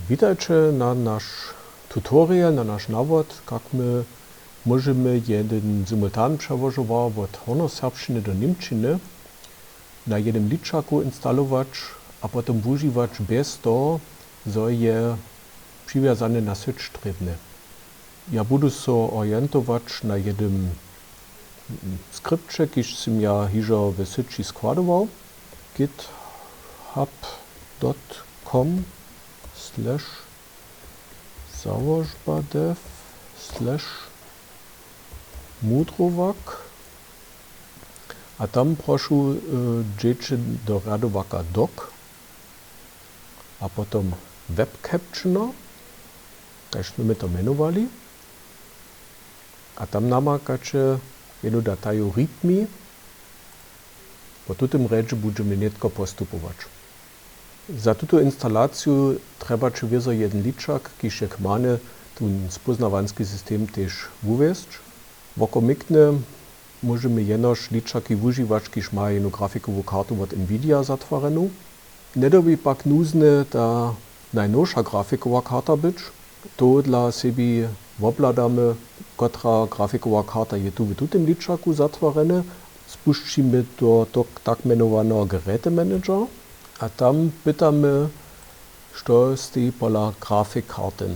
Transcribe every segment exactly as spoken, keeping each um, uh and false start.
Witajće na naš tutorial, na naš nawod, kak my móžemy jedyn simultan přełožowar wot hornjoserbšćiny do němčiny na jednym ličaku instalować a potom wužiwać bjez toho, zo je přiwjazany na syć trěbny. Ja budu so orientować na jednym skripće, kiž sym ja hižo w syći składował. Github dot com slash załožba dev slash mudrowak. A tam prošu, dźeće do rjadowaka doc a potom web captioner, kaž smy my to mjenowali. A tam namakaće jednu dataju readme. Po tutym rjedźe budźemy nětko postupować. Za tutu instalaciju trjebaće wězo jedyn ličak, kiž je kmany, tón spóznawanski system tež wuwjesć. Wokomiknje móžemy jenož ličaki wužiwać, kiž maja jednu grafikowu kartu wot Nvidia zatwarjenu. Njedyrbi pak nuznje ta najnowša grafikowa karta być. Tohodla sebi wobhladamy, kotra grafikowa karta je tu w tutym ličaku zatwarjene. Spušćimy do tak, tak mjenowaneho Gerätemanager a tam pytamy, što steji pola grafikkartyn.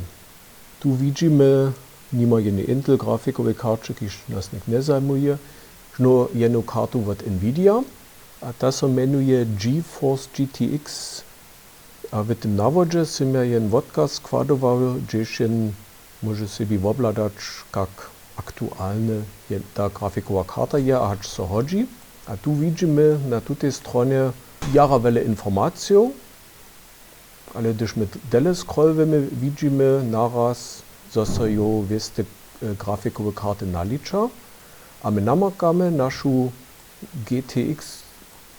Tu widźimy, nimo jednej Intel grafikowej karće, kiž nas něk njezajmuje, žno jednu kartu wot Nvidia. A ta so mjenuje GeForce G T X. A w tym nawodźe sym ja jen wotkaz składował, hdźež jen móže sebi wobhladać, kak aktualne je ta grafikowa karta je a hač so hodźi. A tu widźimy na tutej stronje jara wjele informacijow. Ale hdyž my dele scrollujemy, widźimy naraz, zo so jo wěste grafikowe karty naliča. A my namakamy našu G T X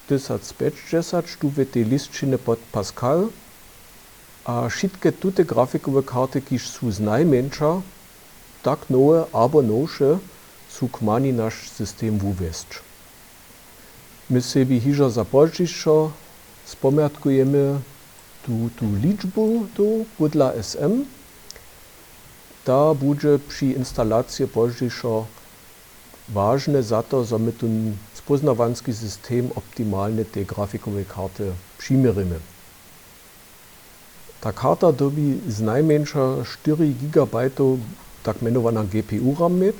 tysac pjećdźesat tu w tej lisćinje pod Pascal. A wšitke tute grafikowe karty, kiž su znajmjeńša tak nowe abo nowše, su kmani naš system wuwjesć. My sebi hižo za pozdźišo spomjatkujemy tu, tu ličbu tu podla S M. Ta budźe při instalacije pozdźišo wažne za to, zo my tón spóznawanski system optimalnje tej grafikowej karty přiměrimy. Ta karta dyrbi znajmjeńša štyri gigabajtow tak mjenowana G P U ram měć.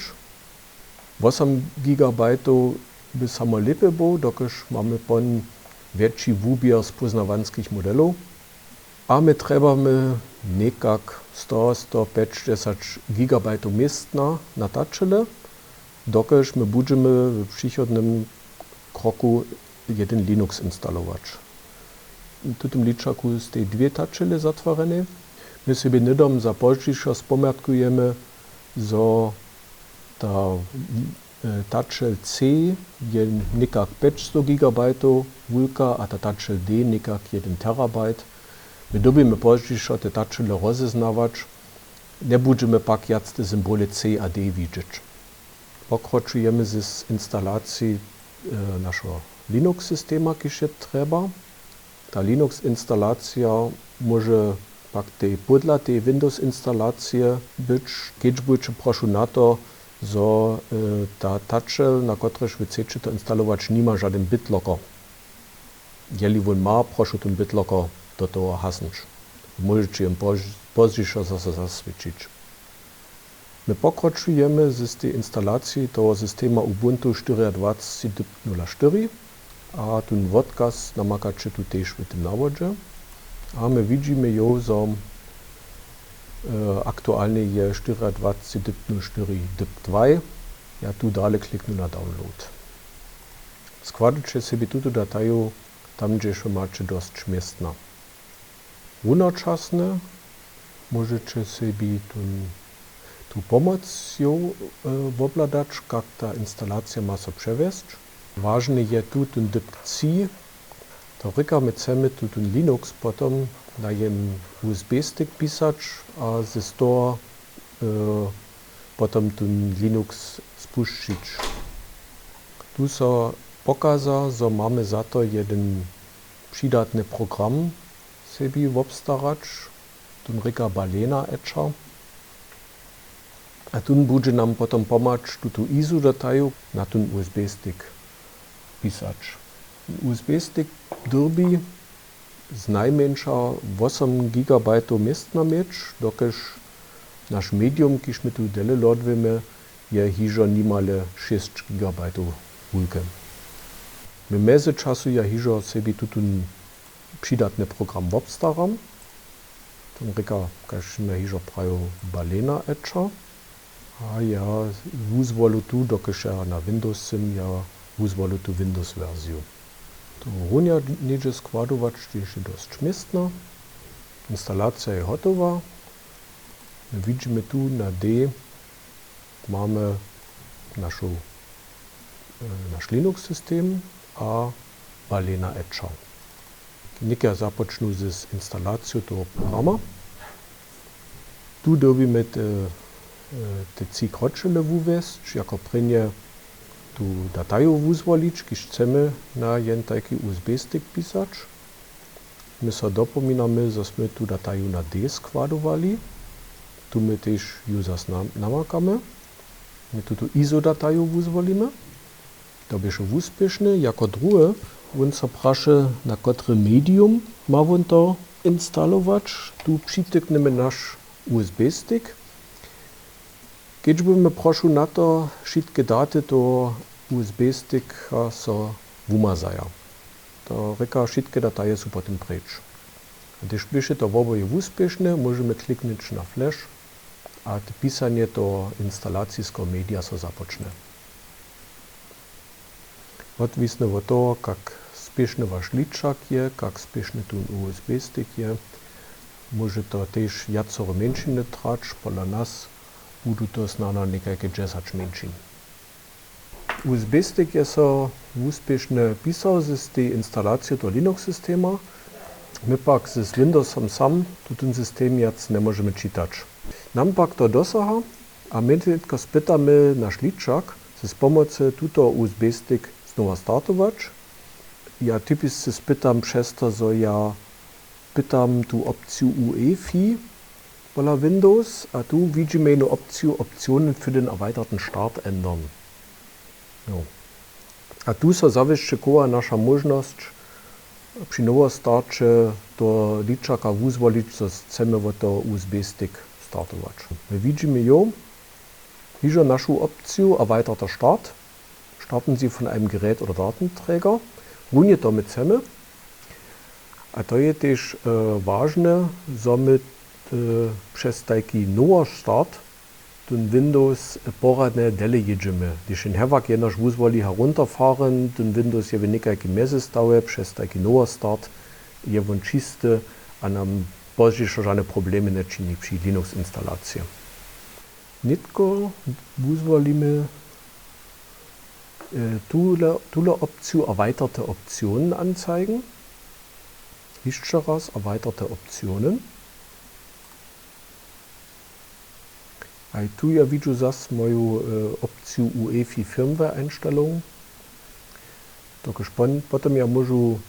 Wosem gigabajtow by samo lěpje był, dokelž mamy pon wjetši wuběr spóznawanskich modelow. A my trjebamy někak sto, sto pjećdźesat gigabajtow městna na tačele, dokelž my budźemy w přichodnym kroku jedyn Linux instalować. W tutym ličaku stej dwě tačele zatwarjene. My sebi hnydom za pozdźišo spomjatkujemy, zo ta tačel C je někak pjećsto gigabajtow wulka a ta tačel D někak jedyn terabajt. My dyrbimy pozdźišo te tačele rozeznawać, njebudźemy pak wjac te symboly C a D widźeć. Pokročujemy z instalacji našeho Linux systema, kiž je trjeba. Ta Linux instalacija móže pak tej pódla tej Windows instalacije być. Kedźbujće prošu na to, zo ta tačel, na kotrejž wy chceće to instalować, nima žadyn bitlocker. Jeli wón ma, prošu tón bitlocker do toho hasnyć. Móžeće jim pozdźišo zaso zaswědčić. My pokročujemy z tej instalacji toho systema Ubuntu štyriadwaceći dypk nula štyri a tón wotkaz namakaće tu tež w tym nawodźe. A my widźimy jo, zo aktualnje je štyriadwaceći dypk nula štyri dypk dwaj. Ja tu dale kliknu na download. Składaće sebi tutu dataju tam, hdźež wy maće dosć městna. Runočasnje móžeće sebi tu pomoc jow wobhladać, kak ta instalacija ma so přewjesć. Wažny je tu tón dypk tři. To rěka, my chcemy tu tón Linux potom na jedyn U S B stick pisać a z toho potom tón Linux spušćić. Tu so pokaza, zo mamy za to jedyn přidatny program sebi wobstarać. Tón rěka Balena Etcher. A tón budźe nam potom pomhać tutu isu dataju na tón U S B stick pisać. Tón U S B stick dyrbi znajmjeńša wosom gigabajtow městna měć, dokelž naš medium, kiž my tu dele loadujemy, je hižo nimale šěsć gigabajtow wulke. W mjezyčasu ja hižo sebi tutón přidatny program wobstaram. Tam rěka, kaž smy hižo prajił, Balena Etcher. A ja wuzwolu tu, dokelž ja na Windows sym, ja wuzwolu tu Windows wersiju. To runja něhdźe składować, tež je dosć městna. Instalacija je hotowa. My widźimy tu na D, mamy našu, e, naš Linux system a Balena Etcher. Něka započnu z instalacijom toho programa. Tu dyrbimy te, e, te tři kročele wuwjesć, jako prěnje tu dataju wuzwolić, kiž chcemy na jen tajki U S B stick pisać. My so dopominamy, zo smy tu dataju na D składowali. Tu my tež ju zas na-, namakamy. My tutu iso dataju wuzwolimy. To běše wuspěšne. Jako druhe, wón so praše, na kotre medium ma wón to instalować. Tu přityknemy naš U S B stick. Kedźbujemy prošu na to, wšitke daty toho U S B sticka so wumazaja. To rěka, wšitke dataje su potom preč. A hdyž běše to woboje wuspěšne, móžemy kliknyć na flash a to pisanje toho instalaciskeho medija so započne. Wotwisny wot toho, kak spěšny waš ličak je, kak spěšny tón U S B stick je, móže to tež wjacere mjeńšiny trać. Pola nas budu to snano někajke dźesać mjeńšin. U S B stick je so wuspěšnje pisał z tej instalacije toho Linux systema. My pak z Windowsom sam tutón system wjac njemóžemy čitać. Nam pak to dosaha a my nětko spytamy naš ličak, z pomocy tutoho U S B stick znowa startować. Ja typičce spytam přez to, zo ja pytam tu opciju UEFI pola Windows a tu widźimy jednu opciju Optionen für den erweiterten Start ändern. Jo. A tu so zawěsće chowa naša móžnosć při nowostarće toho ličaka wuzwolić, zo chcemy wot toho U S B stick startować. My widźimy jo hižo našu opciju Erweiterter Start. Starten Sie von einem Gerät oder Datenträger. Runje to my chcemy. A to je tež, e, wažne, zo my, e, přez tajki Nowostart tón Windows poradnje dele jědźemy. Hdyž jen hewak jenož wuzwoli herunterfahren, tón Windows je w někajkim mjezystawje, přez tajki Nowostart je wón čisty a nam pozdźišo žane problemy nječini při Linux instalacije. Nětko wuzwolimy, e, tule, tule opciju Erweiterte Optionen anzeigen. Hišće raz Erweiterte Optionen. A tu ja widźu zas moju, e, opciju UEFI Firmware-Einstellung. Dokelž pon-, potom ja móžu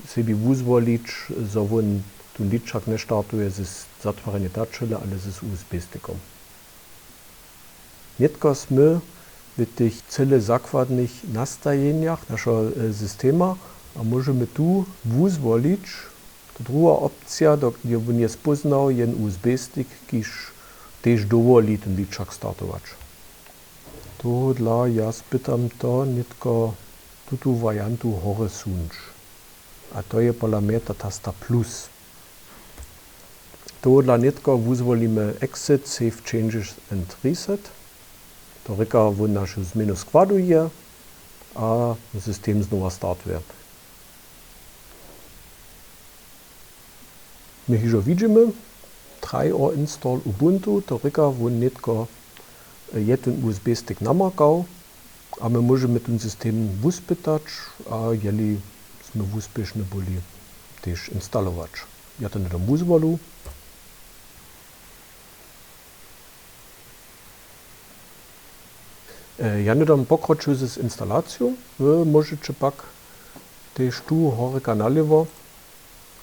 sebi wuzwolić, zo wón tón ličak njestartuje z zatwarjenje tačele, ale z U S B stickom. Nětko smy w tych cyle zakładnych nastajenjach našeho, e, systema a móžemy tu wuzwolić, to druha opcija, do, je wón je spóznał jen U S B stick, kiž tež dowoli tón ličak startować. Tohodla ja spytam to nětko tutu wariantu hory suńć. A to je pola mje ta tasta plus. Tohodla nětko wuzwolimy Exit, Save Changes and Reset. To rěka, wón našu změnu składuje a system znowa startuje. My hižo widźimy, try or install Ubuntu, to rěka, wón nětko je tón U S B stick namakał a my móžemy tón system wuspytać a jeli smy wuspěšny byli, tež instalować. Ja to hnydom wuzwolu. E, ja hnydom pokroču z instalaciju. Wy móžeće pak tež tu horjeka nalěwo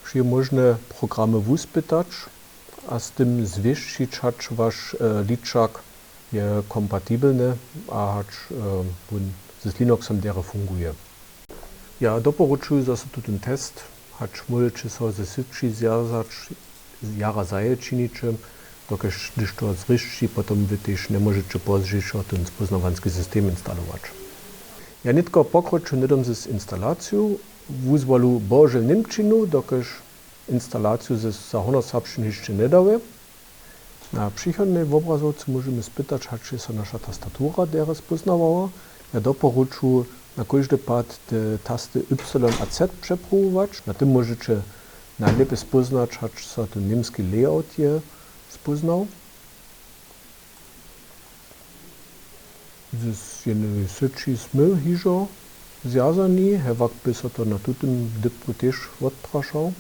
wšě móžne programy wuspytać. A z tym zwěsćić, hač waš ličak je kompatibelny a hač wón z Linuxom derje funguje. Ja doporučuju, zo so tutón test, hač móžeće so ze syći zwjazać, jara zahe činiće, dokelž hdyž to zrěšći, potom wy tež njemóžeće pozdźišo tón spóznawanski system instalować. Ja nětko pokroču hnydom z instalaciju, wuzwolu bohužel Němčinu, dokelž instalaciju ze za hornjoserbšćinu hišće njedały. Na přichodnej wobrazowce móžemy spytać, hač je so naša tastatura derje spóznawała. Ja doporuču na kóždy pad te tasty Y a Z přepruwować. Na tym móžeće najlěpje spóznać, hač so tón němski layout je spóznał. Z jenowej syći smy hižo zwjazani, hewak by so to na tutym dypku tež wotprašał.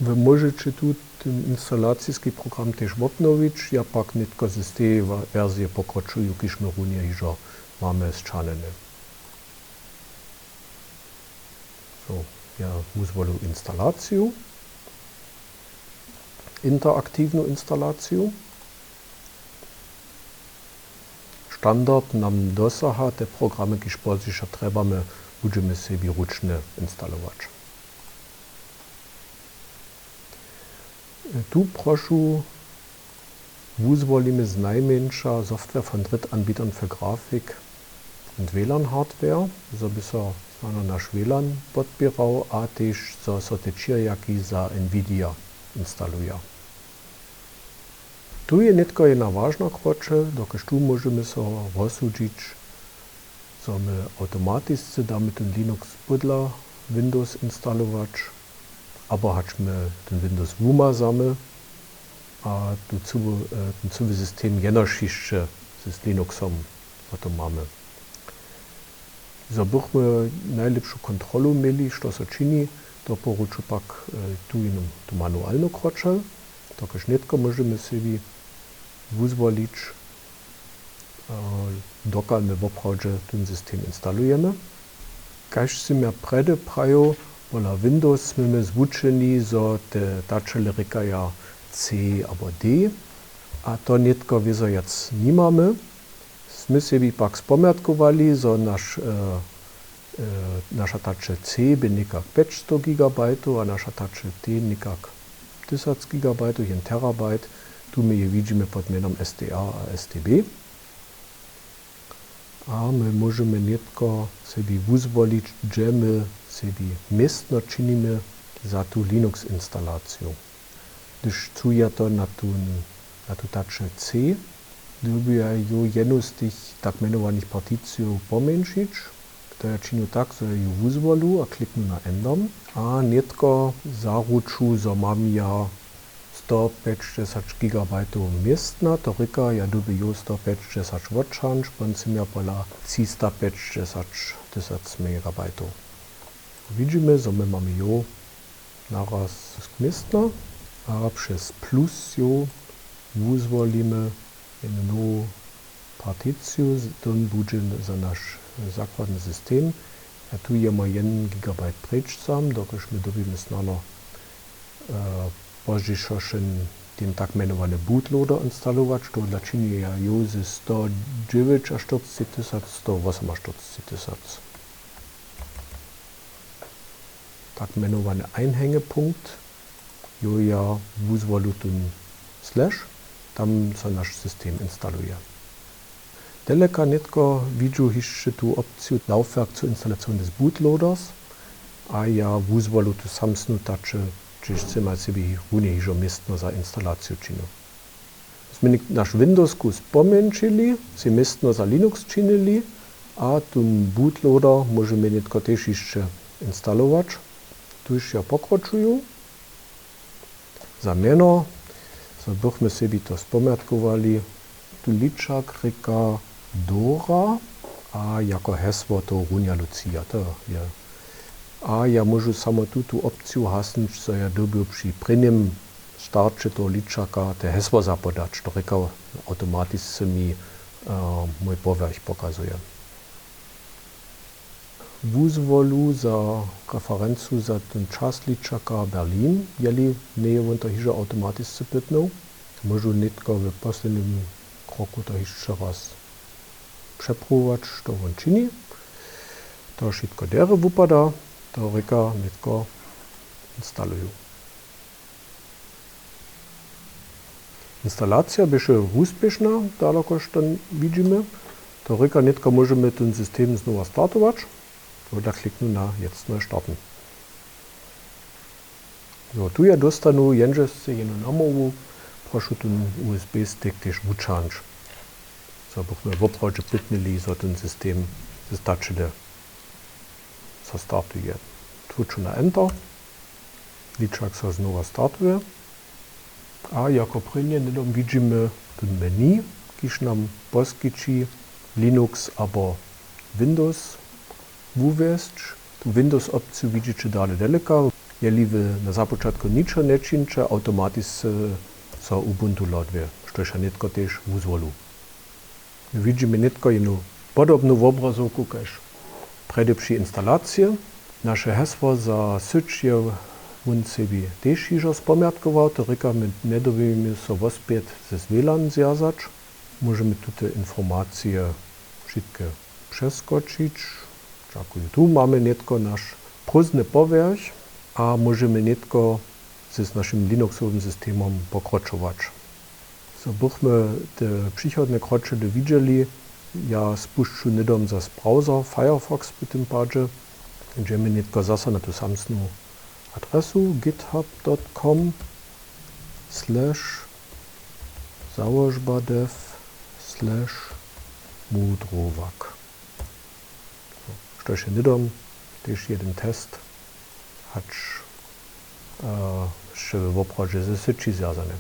Wy móžeće tu tyn instalaciski program tež wobnowić, ja pak nětko z teje wa-, wersije pokročuju, kiž my runje hižo mamy sćahnyne. So, ja wuzwolu instalaciju, interaktiwnu instalaciju. Standard nam dosaha, te programy, kiž pozdźišo trjebamy, budźemy sebi ručnje instalować. Tu prošu, wuzwolimy znajmjeńša Software von Drittanbietern für Grafik und W L A N Hardware, zo by so snano naš W L A N podpěrał a tež zo so te čěrjaki za Nvidia instaluja. Tu je nětko jedna wažna kročel, dokelž tu móžemy so rozsudźić, zo my awtomatisce damy tón Linux pódla Windows instalować, abo hač my tón Windows wumazamy a tu cyły, e, tón cyły system jenož hišće z Linuxom potom mamy. Zo bychmy najlěpšu kontrolu měli, što so čini, doporuču pak, e, tu jenu tu manualnu kročel, dokelž nětko móžemy sebi wuzwolić, e, dokelž my woprawdźe tón system instalujemy. Kaž sym ja prjedy prajił, pola Windows smy my zwučeni, zo te tačele rěkaja C abo D, a to nětko wězo wjac nimamy. Smy sebi pak spomjatkowali, zo naš, e, e, naša tačel C bě někak pjećstow gigabajtow a naša tačel D někak tysac gigabajtow, jen terabajt. Tu my je widźimy pod mjenom S D A a S D B. A my móžemy nětko sebi wuzwolić, hdźe my sebi městno činimy za tu Linux instalaciju. Hdyž chcu ja to na tu, na tu tačel C, dyrbju ja ju jenu z tych tak mjenowanych particijow pomjeńšić. To ja činju tak, zo ja ju wuzwolu a kliknu na Ändern. A nětko zaruču, zo mam ja sto pjećdźesać gigabajtow městna, to rěka, ja dyrbju jo sto pjećdźesać wočhać, pon sym ja pola třista pjećdźesać tysac megabajtow. Widźimy, zo my mamy jo naraz městna a přez plus jo wuzwolimy jenu nowu particiju, z-, to budźe za naš zakładny system. A tu jemy jeden gigabajt preč sam, dokelž my dyrbimy snano, e, pozdźišo šen ten tak mjenowany bootloader instalować. Tohodla činju ja jo ze sto dźewjećaštyrceći tysac sto wosomaštyrceći tysac. Tak mjenowany Einhängepunkt, jo ja wuzwolu tón slash, tam so naš system instaluje. Daleka nětko widźu hišće tu opciju Laufwerk zur Installation des Bootloaders a ja wuzwolu tu samsnu tačel, hdźež sym ja sebi runje hižo městno za instalaciju činił. Smy něk-, naš Windows kus pomjeńšili, sej městno za Linux činili a tón bootloader móžemy nětko tež hišće instalować. Tuž ja pokročuju. Za mjeno, zo bychmy sebi to spomjatkowali, tu ličak rěka Dora a jako hesło to runja Lucia, to je. A ja móžu samo tutu opciju hasnyć, zo ja dyrbju při prěnim starće toho ličaka te hesło zapodać, to rěka, awtomatisce mi, e, mój powjerch pokazuje. wuzwolu za referencu za ten čas ličaka Berlin, jeli njeje wón to hižo awtomatisce pytnył. Móžu nětko w poslednim kroku to hišće raz přepruwować, što wón čini. To wšitko derje wupada, to rěka nětko instaluju. Instalacija běše wuspěšna, dalokož to widźimy. To rěka, nětko móžemy ten system znowa startować. Tohodla kliknu na Jetzt neu starten. Jo, tu ja dóstanu, jenže sće jenu namołwu, prošu tón U S B stick tež wućahnyć. Zo bychmy woprawdźe pytnili, zo tón system z tačele so startuje. Tłuču na Enter. Ličak so znowa startuje. A jako prěnje hnydom widźimy tón menu, kiž nam poskići Linux abo Windows wuwjesć. Tu Windows opciju widźiće dale deleka. Jeli wy na započatku ničo nječiniće, awtomatisce so Ubuntu loaduje, štož ja nětko tež wuzwolu. My widźimy nětko jenu podobnu wobrazowku kaž prjedy při instalacije. Naše hesło za syć je wón sebi tež hižo spomjatkował, to rěka, my njedyrbimy so wospjet z WLAN zwjazać. Móžemy tute informacije wšitke přeskočić. Dźakuju. Tu mamy nětko naš prózdny powěrch a móžemy nětko z našim Linuxowym systemom pokročować. Zo bychmy te přichodne kročele widźeli, ja spušću hnydom zas browser Firefox w tym padźe. Hdźemy nětko zaso na tu samsnu adresu github dot com slash załožba dev slash mudrowak. Štož je hnydom tež jedyn test, hač, e, sće woprawdźe ze syći zwjazane.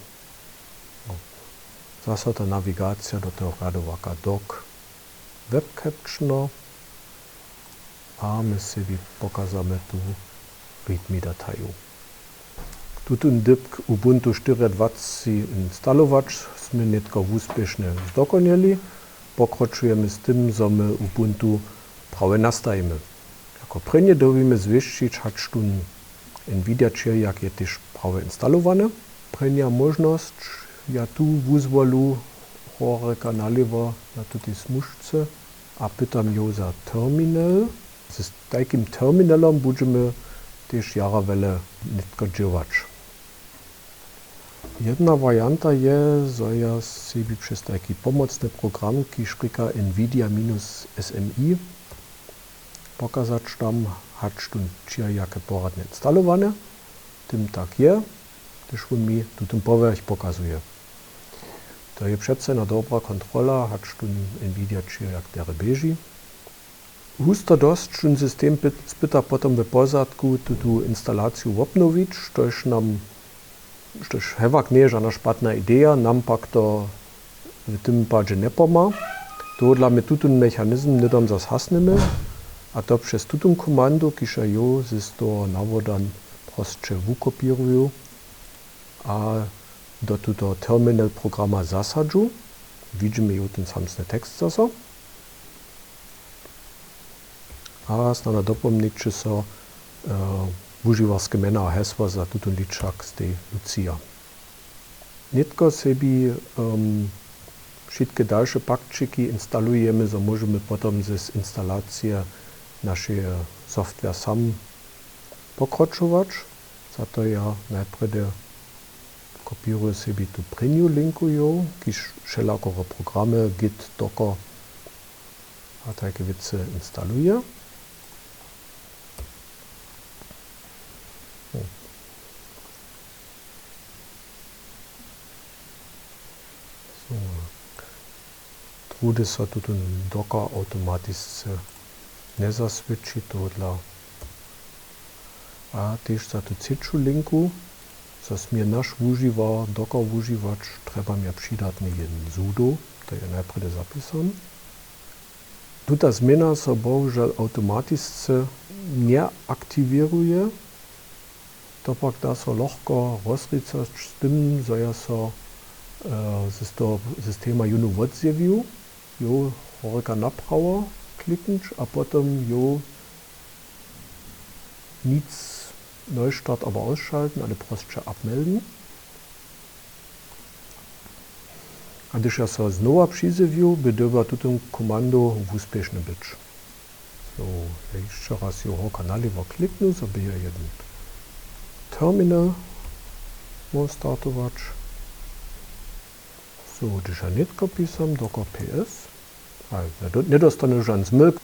No. Zaso ta nawigacija do toho rjadowaka doc web captioner a my sebi pokazamy tu readme dataju. Tutón dypk Ubuntu štyriadwacci instalować smy nětko wuspěšnje zdokonjeli. Pokročujemy z tym, zo my Ubuntu prawje nastajimy. Jako prěnje dyrbimy zwěsćić, hač tón Nvidia čěrjak je tež prawje instalowany. Prěnja móžnosć, ja tu wuzwolu horjeka nalěwo na tutej smužce a pytam jow za terminal. Z tajkim terminalom budźemy tež jara wjele nětko dźěłać. Jedna warianta je, zo ja sebi přez tajki pomocny program, kiž rěka Nvidia minus S M I, pokazać tam, hač tón čěrjak je poradnje instalowany. Tym tak je, hdyž wón mi tutón powěrch pokazuje. To je přece jedna dobra kontrola, hač tón Nvidia čěrjak derje běži. Husto dosć tón system pyt-, spyta potom w pozadku tutu instalaciju wobnowić, štož nam, štož hewak njeje žana špatna ideja, nam pak to w tym padźe njepomha. Tohodla my tutón mechanizm hnydom zas hasnymy, a to přez tutón komandu, kiž ja jow z toho nawoda prosće wukopěruju a do tutoho terminal programa zasadźu. Widźimy jow tón samsny tekst zaso. A snano dopomniće so, e, wužiwarske mjena a hesła za tutón ličak stej Lucia. Nětko sebi, em, wšitke dalše pakćiki instalujemy, zo móžemy potom z instalacije našeje software sam pokročować. Za to ja najprjedy kopěruju sebi tu prěnju linku jow, kiž wšelakore programy, Git, Docker a tajke wěcy instaluje. So. Druhdy so tutón Docker awtomatisce njezaswědči, tohodla. A tež za tu třeću linku, zo smě naš wužiwar Docker wužiwać, trjebam ja přidatnje jedyn sudo, to je najprjedy zapisane. Tuta změna so bohužel awtomatisce njeaktiwěruje. To pak da so lochko rozricać z tym, zo ja so, e, z toho systema jónu wotzjewił, jow horjeka naprawo kliknyć a potom jow Nic neu starten abo ausschalten, ale prosće abmelden. A hdyž ja so znowa přizjewił, by dyrbja tutón komandow wuspěšny być. So, ja hišće raz jeho kanaliwo kliknu, zo by ja jedyn terminal móhł startować. So, hdyž ja nětko pisam, docker P S, a ja do-, njedostanu žan zmylk.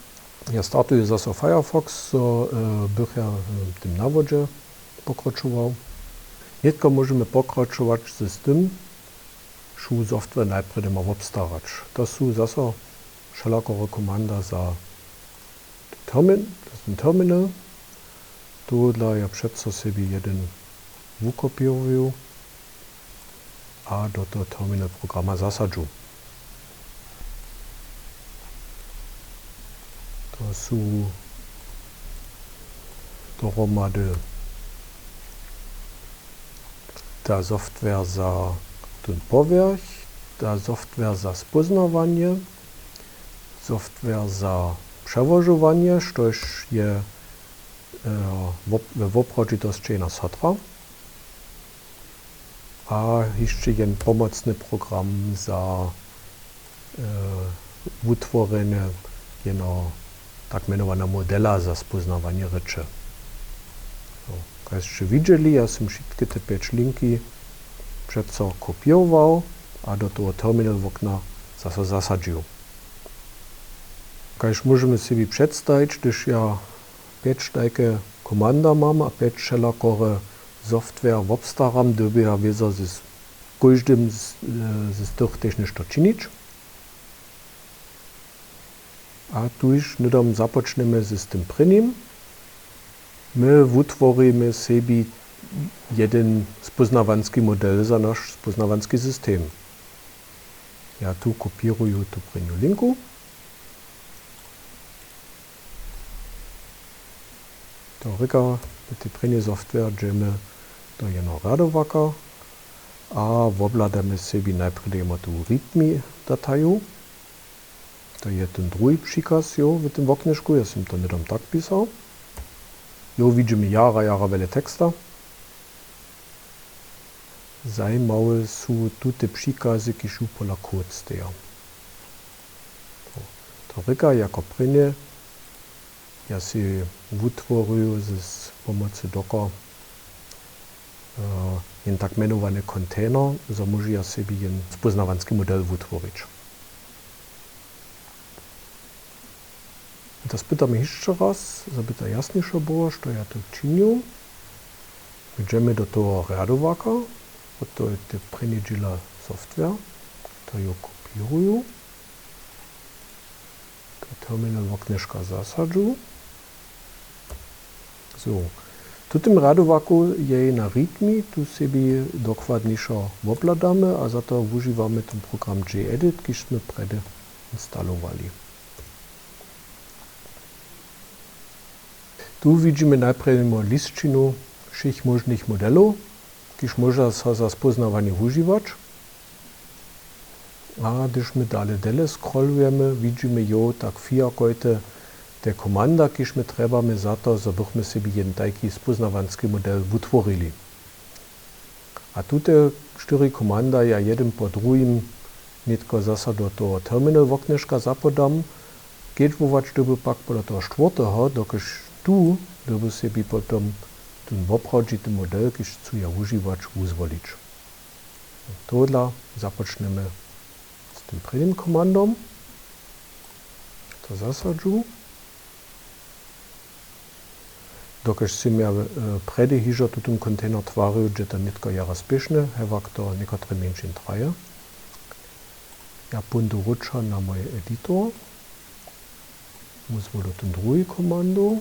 Ja startuju zaso Firefox, zo, e, bych ja, e, tym nawodźe pokračował. Nětko móžemy pokračować z tym, šuł software najprjedy ma wobstarać. To su zaso wšelakore komanda za termin-, to je ten terminal. Tohodla ja přeco sebi jedyn wukopěruju a do toho terminal programa zasadźu. To su dohromady ta software za tón powjerch, ta software za spóznawanje, software za přełožowanje, štož je, e, wop-, we woprawdźitosći jena sotra. A hišće jen pomocny program za, e, wutworjenje jeno tak mjenowaneho modela za spóznawanje rěče. So, kaž sće widźeli, ja sym wšitke te pjeć linki přeco kopěrował a do toho terminal wokna zaso zasadźił. Kaž móžemy sebi předstajić, hdyž ja pjeć tajke komanda mam a pjeć wšelakore software wobstaram, dyrbju ja wězo z, z kóždym z, e, z tych tež něšto činić. A tuž hnydom započnjemy z, z tym prěnim. My wutworimy sebi jedyn spóznawanski model za naš spóznawanski system. Ja tu kopěruju tu prěnju linku. To rěka, w tej prěnjej software dźemy do jeno rjadowaka a wobhladamy sebi najprjedy jemu tu readme dataju. To je ten druhi přikaz, jo, w tym woknježku, ja sym to hnydom tak pisał. Jo, widźimy jara, jara wjele teksta. Zajimawe su tute přikazy, kiž ju pola code steja. To rěka jako prěnje, ja sej wutworuju z, z pomocy docker, e, jen tak mjenowany container, zo móžu ja sebi jen spóznawanski model wutworić. To spytamy hišće raz, zo by to jasnišo było, što ja tu činju. Dźemy do toho rjadowaka, wot to je te prěnje dźěla software, to jo kopěruju. To terminal woknježka zasadźu. So, w tutym rjadowaku je na readme, tu sebi dokładnišo wobhladamy a za to wužiwamy ten program gedit, kiž smy prjedy instalowali. Tu widźimy najprjedy lisćinu wšěch móžnych modelow, kiž móža so za spóznawanje wužiwać. A hdyž my dale dele scrollujemy, widźimy jo tak fijakojte te komanda, kiž my trjebamy za to, zo bychmy sebi jedyn tajki spóznawanski model wutworili. A tute štyri komanda ja jedyn po druhim nětko zaso do toho terminal woknježka zapodam. Kedźbować dyrbu pak pola toho štwórteho, dokelž tu dyrbu sebi potom ten woprawdźity model, kiž chcu ja wužiwać, wuzwolić. Tohodla započnjemy z tym prěnim komandom. To zasadźu. Dokelž sym ja, e, prjedy hižo tutón container twarił, dźe to nětko jara spěšnje, hewak to někotre mjeńšin traje. Ja póńdu wróćo na mój editor. Wuzwolu ten druhi komando.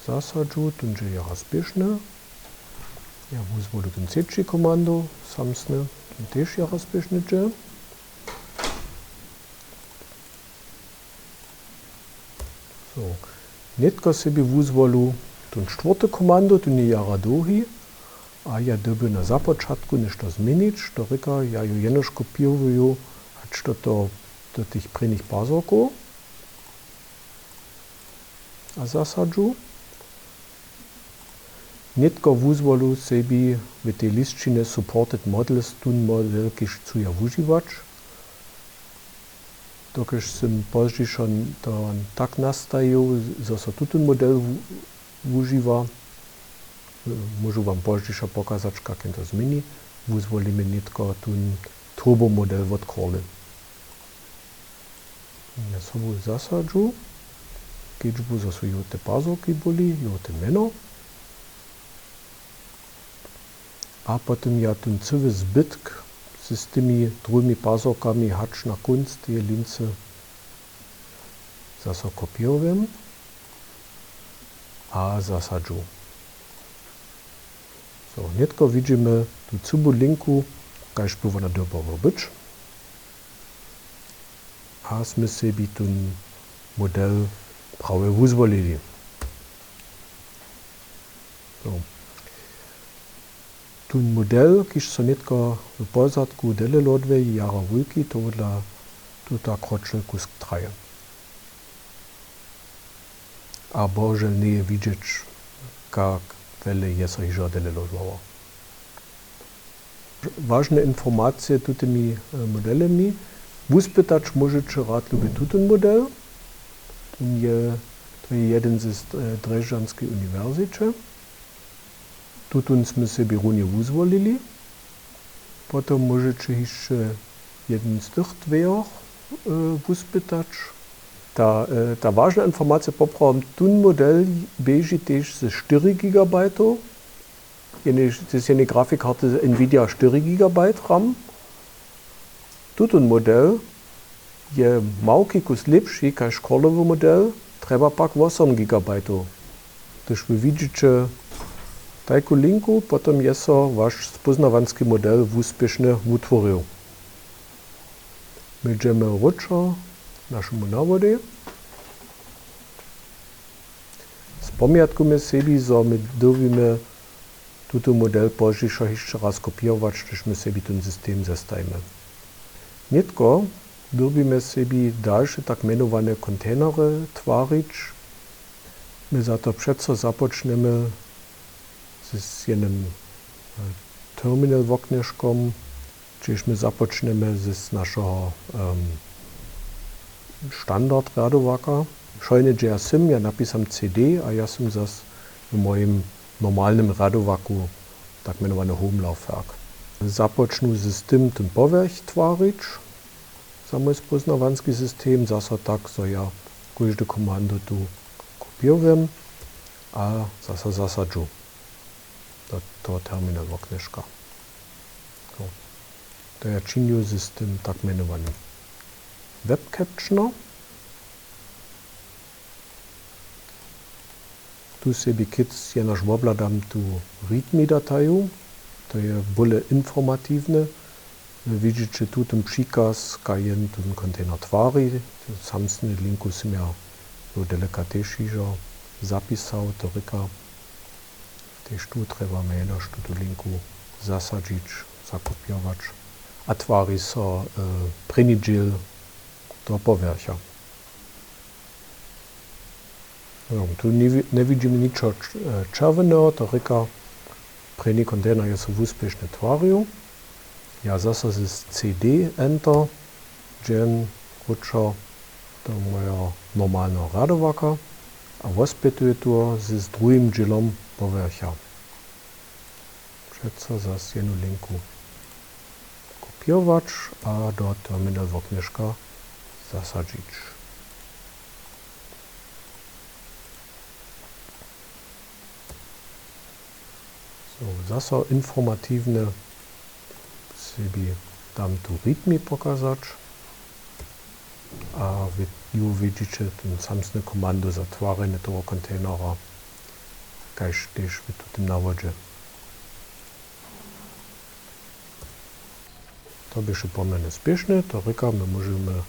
Zasadźu, tón dźe jara spěšnje. Ja wuzwolu ten třeći komando, samsny, tón tež jara spěšnje dźe. So. Nětko sebi wuzwolu ten štwórty komando, tón je jara dołhi. A ja dyrbju na započatku něšto změnić, to rěka, ja ju jenož kopěruju, hač do toho, do tych prěnich pazorkow. A zasadźu. Nětko wuzwolu sebi w tej lisćinje Supported Models tón model, kiž chcu ja wužiwać. Dokelž sym pozdźišo to tak nastajił, zo so tutón model wu-, wužiwa. Móžu wam pozdźišo pokazać, kak jen to změni. Wuzwolimy nětko tón turbo model wot Corel. Ja sobu zasadźu kedźbu, zo su jote pazurki byli, jote mjeno. A potom ja tón cyły zbytk z tymi druhimi pazurkami hač na kónc teje lincy zaso kopěrujemy a zasadźu. So, nětko widźimy tu cyłu linku, kaž by wona dyrbała być. A smy sebi tón model prawje wuzwolili. So. Tón model, kiž so nětko w pozadku dele loduje, je jara wulki, tohodla tuta kročel kusk traje. A bohužel njeje widźeć, kak wjele je so hižo dele lodowało. Wažne informacije tutymi, e, modelemi wuspytać móžeće rad lubje tutón model. Tón je, to je jedyn z, e, Drježdźanskej uniwersiće. Tutón smy sebi runje wuzwolili. Potom móžeće hišće jedyn z tych dwejoch, e, wuspytać. Ta, e, ta wažna informacija poprawom, tón model běži tež ze štyri gigabajtow. Jene, to je jene grafikkarty Nvidia štyri gigabajt RAM. Tutón model je małki kus lěpši kaž Corel model, trjeba pak wosom gigabajtow. Hdyž wy widźiće tajku linku, potom je so waš spóznawanski model wuspěšnje wutworił. My dźemy wróćo k našemu nawodej. Spomjatkujmy sebi, zo my dyrbimy tutón model pozdźišo hišće raz kopěrować, hdyž my sebi tón system zestajimy. Nětko dyrbimy sebi dalše tak mjenowane kontejnery twarić. My za to přeco započnjemy z, z jenym, e, terminal woknježkom. Hdźež my započnjemy z, z našeho, em, standard rjadowaka. Wšojnje, hdźe ja sym, ja napisam C D a ja sym zas w mojim normalnym rjadowaku, tak mjenowany Home-Laufwerk. Započnu z, z tym, tón powjerch twarić za mój spóznawanski system, zaso tak, zo ja kóždu komandu tu kopěrujem a zaso zasadźu do toho terminal woknježka. No. To ja činju z, z tym tak mjenowanym web caption. Tu sebi kěc jenož wobhladam tu readme dataju. To je bóle informatiwne. Widźiće tu tón přikaz, kaž jen tón kontejner twari. Samsny linku sym ja tu delikatnje hižo zapisał, to rěka. Tež tu trjebamy jenož tutu linku zasadźić, zakopěrować a twari so, e, prěni dźěl toho powjercha. No, tu njewi-, njewidźimy ničo č-, e, čerwjeneho, to rěka, prěni kontejner je so wuspěšnje twarił. Ja zaso z C D Enter dźen wróćo do mojeho normalneho rjadowaka a wospjetuju tu z, z druhim dźělom powjercha. Přeco zas jednu linku kopěrować a do terminal woknježka zasadźić. So, zaso informatiwne sebi dam tu readme pokazać. A wy ju widźiće tón samsny komandu za twarjenje toho kontejnera, kaž tež w tutym nawodźe. To běše pomjerne spěšne, to rěka, my móžemy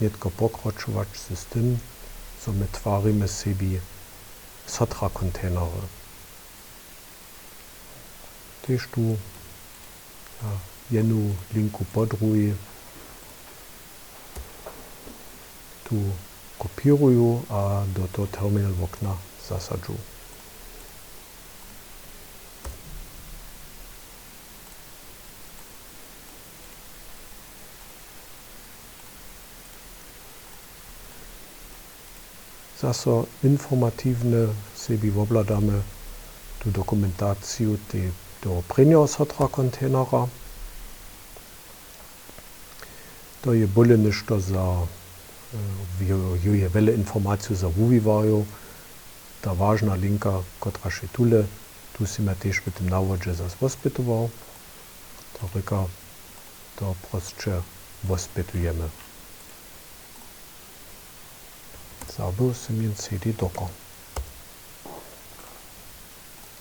nětko pokročować z tym, zo my twarimy sebi sotra kontejnery. Tež tu, ja, jednu linku po druhej tu kopěruju a do toho terminal wokna zasadźu. Zaso informatiwnje sebi wobhladamy tu dokumentaciju te, toho prěnjeho sotra containera. To je bóle něšto za, jo je wjele informacijow za wuwiwarjow. Ta wažna linka, kotraž je tule, tu sym ja tež w tym nawodźe zas wospytował. To rěka, to prosće wospytujemy. Zabył sym jen cd doka.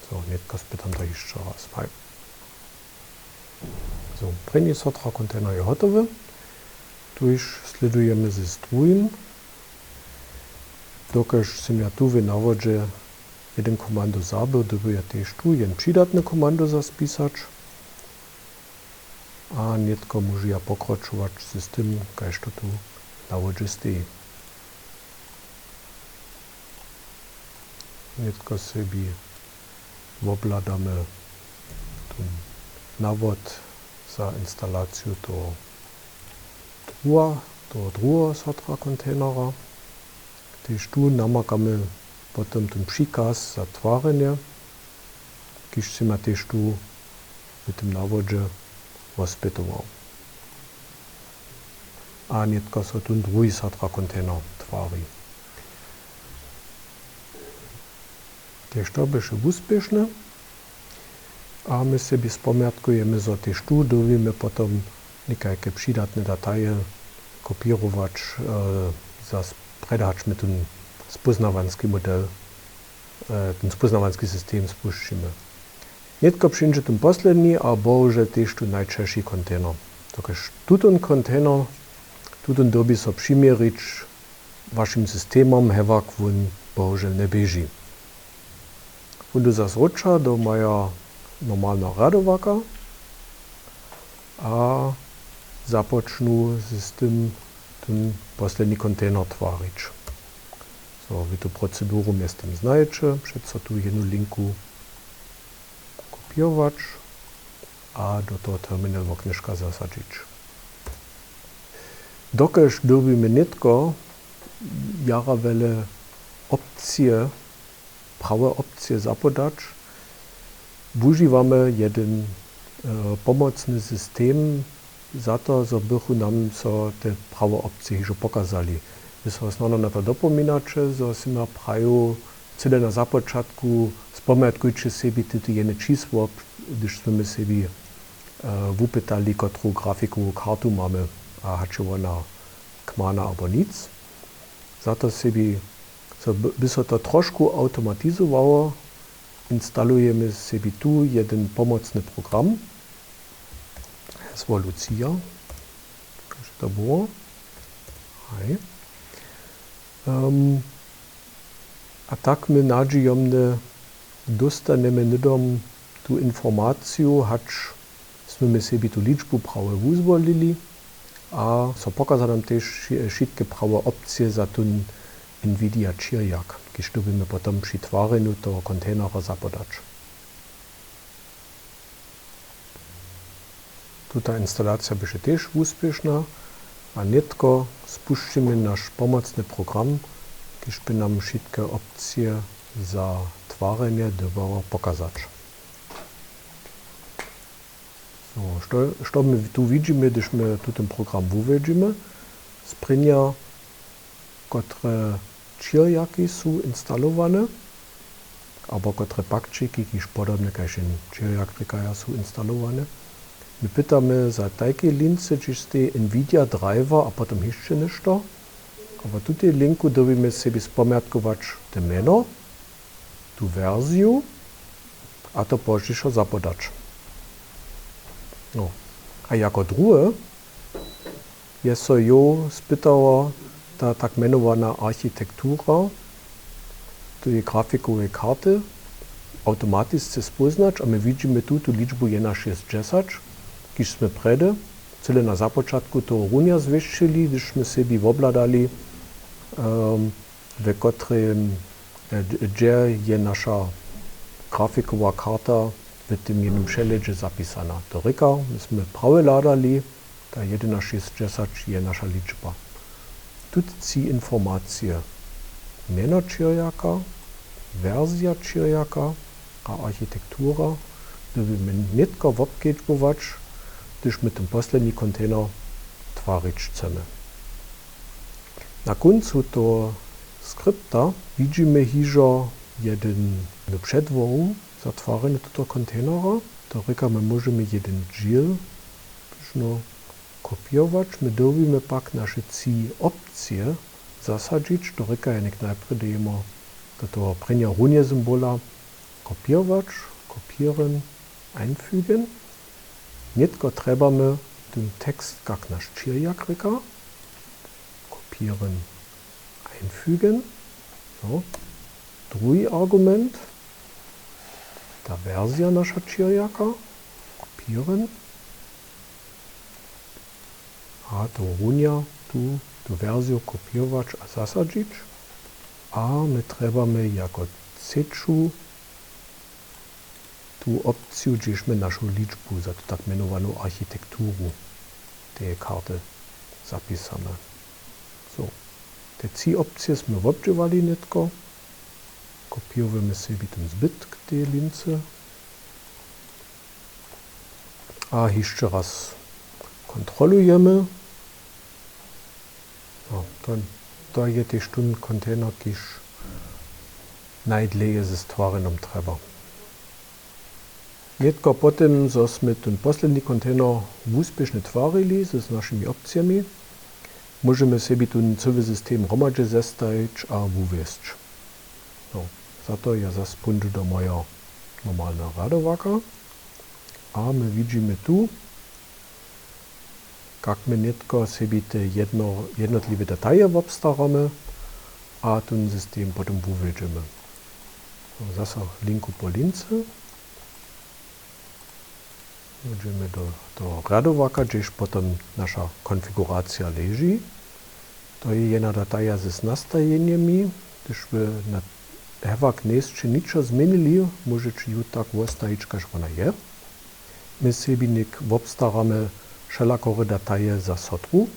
So, nětko spytam to hišće raz. Haj. So, prěni sotra container je hotowy. Tuž slědujemy z druhim. Dokelž sym ja tu w nawodźe jedyn komando zabył, dyrbju ja tež tu jen přidatny komando zas pisać. A nětko móžu ja pokročować z tym, kaž to tu na wodźe steji. Nětko sebi wobhladamy tón nawod za instalaciju toho druha, toho druheho sotra containera. Tež tu namakamy potom tón přikaz za twarjenje, kiž sym ja tež tu w tym nawodźe wospytował. A nětko so tón druhi sotra container twari. Tež to běše wuspěšne. A my sebi spomjatkujemy, zo tež tu dyrbimy potom někajke přidatne dataje kopěrować, e, zas prjedy hač my tón spóznawanski model, e, tón spóznawanski system spušćimy. Nětko přińdźe tón posledni a bohužel tež tu najćežši container. Dokelž tutón container, tutón dyrbi so přiměrić wašim systemom, hewak wón bohužel njeběži. Wón du zas wróća do moja normalneho rjadowaka a započnu z tym tón posledni container twarić. So, wy tu proceduru mjeztym znajeće, přeco tu jednu linku kopěrować a do toho terminal woknješka zasadźić. Dokelž dyrbimy nětko jara wjele opcije, prawe opcije zapodać, wužiwamy jedyn, e, pomocny system za to, zo bychu nam so te prawe opcije hižo pokazali. Wy so snano na to dopominaće, zo sym ja prajił, cyle na započatku, spomjatkujće sebi tute jene čisło, hdyž smy my sebi, e, wupytali, kotru grafikowu kartu mamy a hač je wona kmana abo nic. Za to sebi, zo by, by so to trošku awtomatizowało, instalujemy sebi tu jedyn pomocny program. Hesło Lucia. Kaž to było? Haj. Em, a tak my nadźijomnje dóstanemy hnydom tu informaciju, hač smy my sebi tu ličbu prawo wuzwolili a so pokaza nam tež wši-, wšitke prawe opcije za tón Nvidia ćěrjak, kiž dyrbimy potom při twarjenju toho containera zapodać. Tuta instalacija běše tež wuspěšna a nětko spušćimy naš pomocny program, kiž by nam wšitke opcije za twarjenje dyrbało pokazać. So, što, što my tu widźimy, hdyž my tutón program wuwjedźemy? Sprěnja, kotre ćěrjaki su instalowane, abo kotre pakćiki, kiž podobnje kaž jen ćěrjak rěkaja, su instalowane. My pytamy za tajke lincy, hdźež steji Nvidia driver a potom hišće něšto. A wo tutej linku dyrbimy sebi spomjatkować te mjeno, tu wersiju a to pozdźišo zapodać. No. A jako druhe je so jow spytała ta tak mjenowana architektura tej grafikowej karty awtomatisce spóznać a my widźimy tu tu ličbu jena šěsćdźesać, kiž smy prjedy, cyle na započatku toho runja zwěsćili, hdyž smy sebi wobhladali, em, w kotrym, e, dźe je naša grafikowa karta w tym jenym přehledźe zapisana. To rěka, my smy prawje hladali, ta jedynašěsćdźesać je naša ličba. Tut tři informacije Mjeno čěrjaka, wersija čěrjaka a architektura dyrbimy nětko wobkedźbować, hdyž my ten posledni kontejner twarić chcemy. Na kóncu toho skripta widźimy hižo jednu předłohu za twarjenje tutoho kontejnera. To rěka, my móžemy jedyn dźěl běžno kopěrować. My dyrbimy pak naše tři opcije zasadźić. To rěka, ja něk najprjedy jemu do toho prěnjeho runje symbola kopěrować, kopieren, einfügen. Nětko trjebamy ten tekst kak naš čěrjak rěka, kopieren, einfügen. Jo. Druhi argument, ta wersija naša čěrjaka, kopieren. A to runja tu, tu wersiju kopěrować a zasadźić. A my trjebamy jako třeću tu opciju, hdźež my našu ličbu za tu tak mjenowanu architekturu teje karty zapisamy. So, te tři opcije smy wobdźěłali nětko. Kopěrujemy sebi ten zbytk teje lincy. A hišće raz kontrolujemy. No, to, to je tež tón kontejner, kiž najdlěje ze stwarjenjom trjeba. Nětko po tym, zo smy tón posledni kontejner wuspěšnje twarili z našimi opcijemi, móžemy sebi tón cyły system hromadźe zestajić a wuwjesć. No, za to ja zas póńdu do mojeho normalneho rjadowaka. A my widźimy tu, kak my nětko sebi te jedno-, jednotliwe detaje wobstaramy a tón system potom wuwjedźemy. Zaso linku po lince. Póńdźemy do, do rjadowaka, hdźež potom naša konfiguracija leži. To je jedna dataja z nastajenjemi. Hdyž by na hewak njejsće ničo změnili, móžeće ju tak wostajić, kaž wona je. My sebi něk wobstaramy wšelakore dataje za sotru.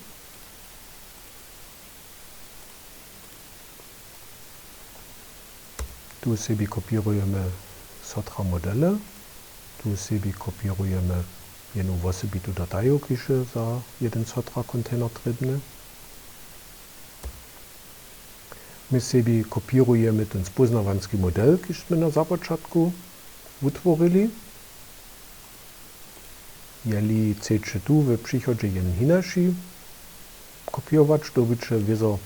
Tu sebi kopěrujemy sotra modele. Tu sebi kopěrujemy jednu wosebitu dataju, kiž je za jedyn sotra kontejner trěbny. My sebi kopěrujemy ten spóznawanski model, kiž smy na započatku wutworili. Jeli chceće tu w přichodźe jen hinaši kopěrować, dyrbiće wězo,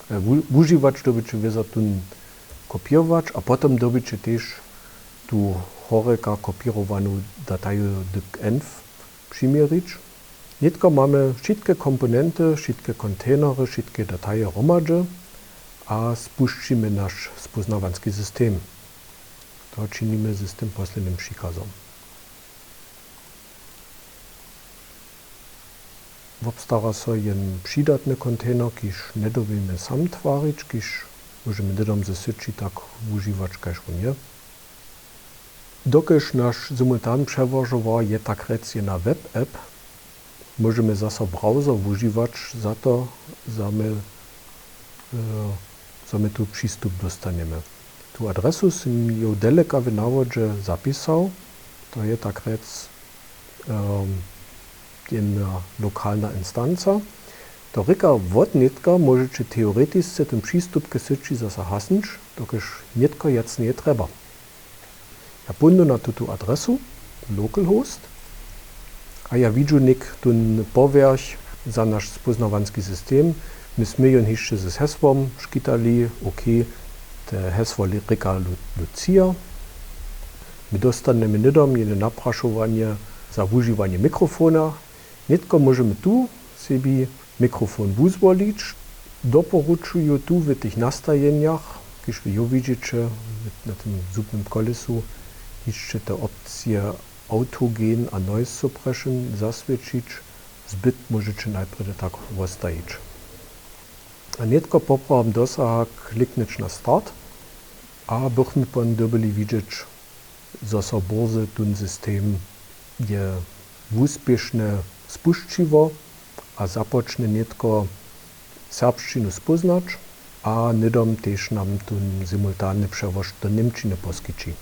e, wu-, wužiwać, dyrbiće wězo tón kopěrować a potom dyrbiće tež tu horjeka kopěrowanu dataju dyk env přiměrić. Nětko mamy wšitke komponenty, wšitke kontejnery, wšitke dataje hromadźe a spušćimy naš spóznawanski system. To činimy z tym poslednim přikazom. Wobstara so jen přidatny kontejner, kiž njedyrbimy sami twarić, kiž móžemy hnydom ze syći tak wužiwać, kaž wón je. Dokelž naš simultan přełožowar je tak rjec jena web app, móžemy zaso browser wužiwać za to, zo my, e, zo my tu přistup dóstanjemy. Tu adresu sym jo deleka w nawodźe zapisał. To je tak rjec, em, jedna lokalna instanca. To rěka, wot nětka móžeće teoretisce ten přistup k syći zaso hasnyć, dokelž nětko wjac njeje trjeba. Ja póńdu na tutu adresu, localhost, a ja widźu něk tón powjerch za naš spóznawanski system. My smy jón hišće z hesłom škitali, OK, te hesło li-, rěka Lu-, Lucia. My dóstanjemy hnydom jene naprašowanje za wužiwanje mikrofona. Nětko móžemy tu sebi mikrofon wuzwolić. Doporučuju tu w tych nastajenjach, kiž wy jo widźeće na tym zubnym kolesu, hišće te opcije autogen a noise suppression zaswědčić. Zbytk móžeće najprjedy tak wostajić. A nětko poprawom dosaha kliknyć na start a bychmy potom dyrbili widźeć, zo so bórze tón system je wuspěšnje spušćiło a započnje nětko serbšćinu spóznać. A hnydom tež nam tón simultany přełožk do němčiny poskići.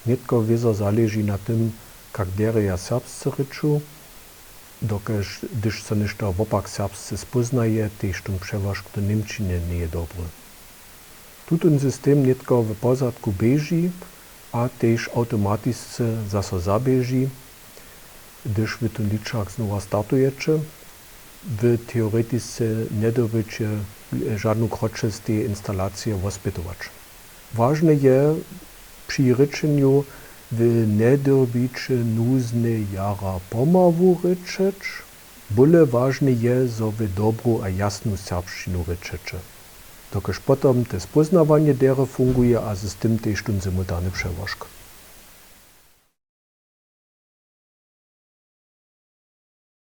Nětko wězo zaleži na tym, kak derje ja serbsce rěču, dokelž hdyž so něšto wopak serbsce spóznaje, tež tón přełožk do němčiny njeje dobry. Tutón system nětko w pozadku běži a tež awtomatisce zaso zaběži, hdyž wy tón ličak znowa startujeće. Wy teoretisce njedyrbjeće žadnu kroćesć teje instalacije wospytować. Wažne je při rěčenju, wy njedyrbjeće nuzne jara pomału rěčeć. Bóle wažne je, zo wy dobru a jasnu serbšćinu rěčeće, dokelž potom te spóznawanje derje funguje a z tym tež tón simultany přełožk.